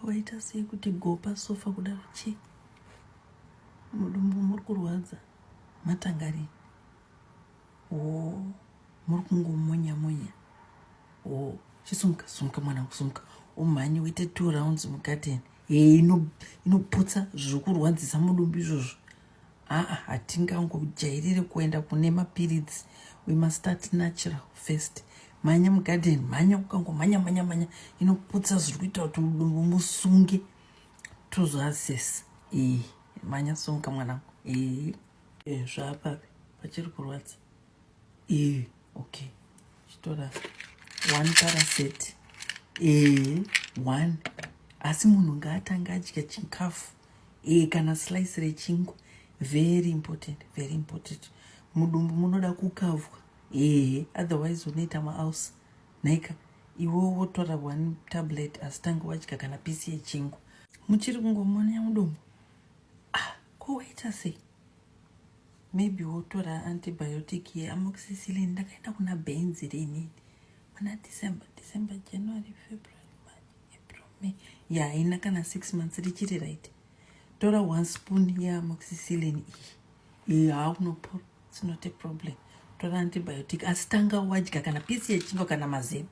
Waita sei kuti go pasofa kudaro chii? Mudumbu muri kurwadza matanga rini? Oh, muri kungomonya monya. Oh, chisumuka sumuka mwanangu sumuka umhanye uite two rounds mugarden. Hey, inoputsa zviri kurwadzisa mudumbu izvozvo. Aa, hatingangojairire kuenda kune mapiritsi. We must start natural first. Mhanya mugarden, mhanya ukangomhanya mhanya mhanya inoputsa zviri kuita kuti mudumbu musunge. Tozoasesa. Ee, mhanya sumuka mwanangu. Ee, e, zvaapapi pachiri kurwadza. Ee, okay. Chitora one paracet. Ee, one. Asi munhu ngaatanga adya chikafu. Ee, kana slice rechingwa. Very important, very important. Mudumbu munoda kukavwa. Ee, otherwise unoita maulcer. Nhaika, iwe wotora one tablet asi tanga wadya kana piece yechingwa. Muchiri kungomonya mudumbu? Ah, ko waita sei? Maybe wotora antibiotic yeamoxicillin. Ndakaenda kuna Benzi rinini muna December, December, January, February, March, April, May. Ya, haina kana 6 months richiri right. Tora one spoon yeamoxicillin iyi. Iyi haakunopora. It's not a problem. Tora antibiotic asi tanga wadya kana piece yechingwa kana mazepi.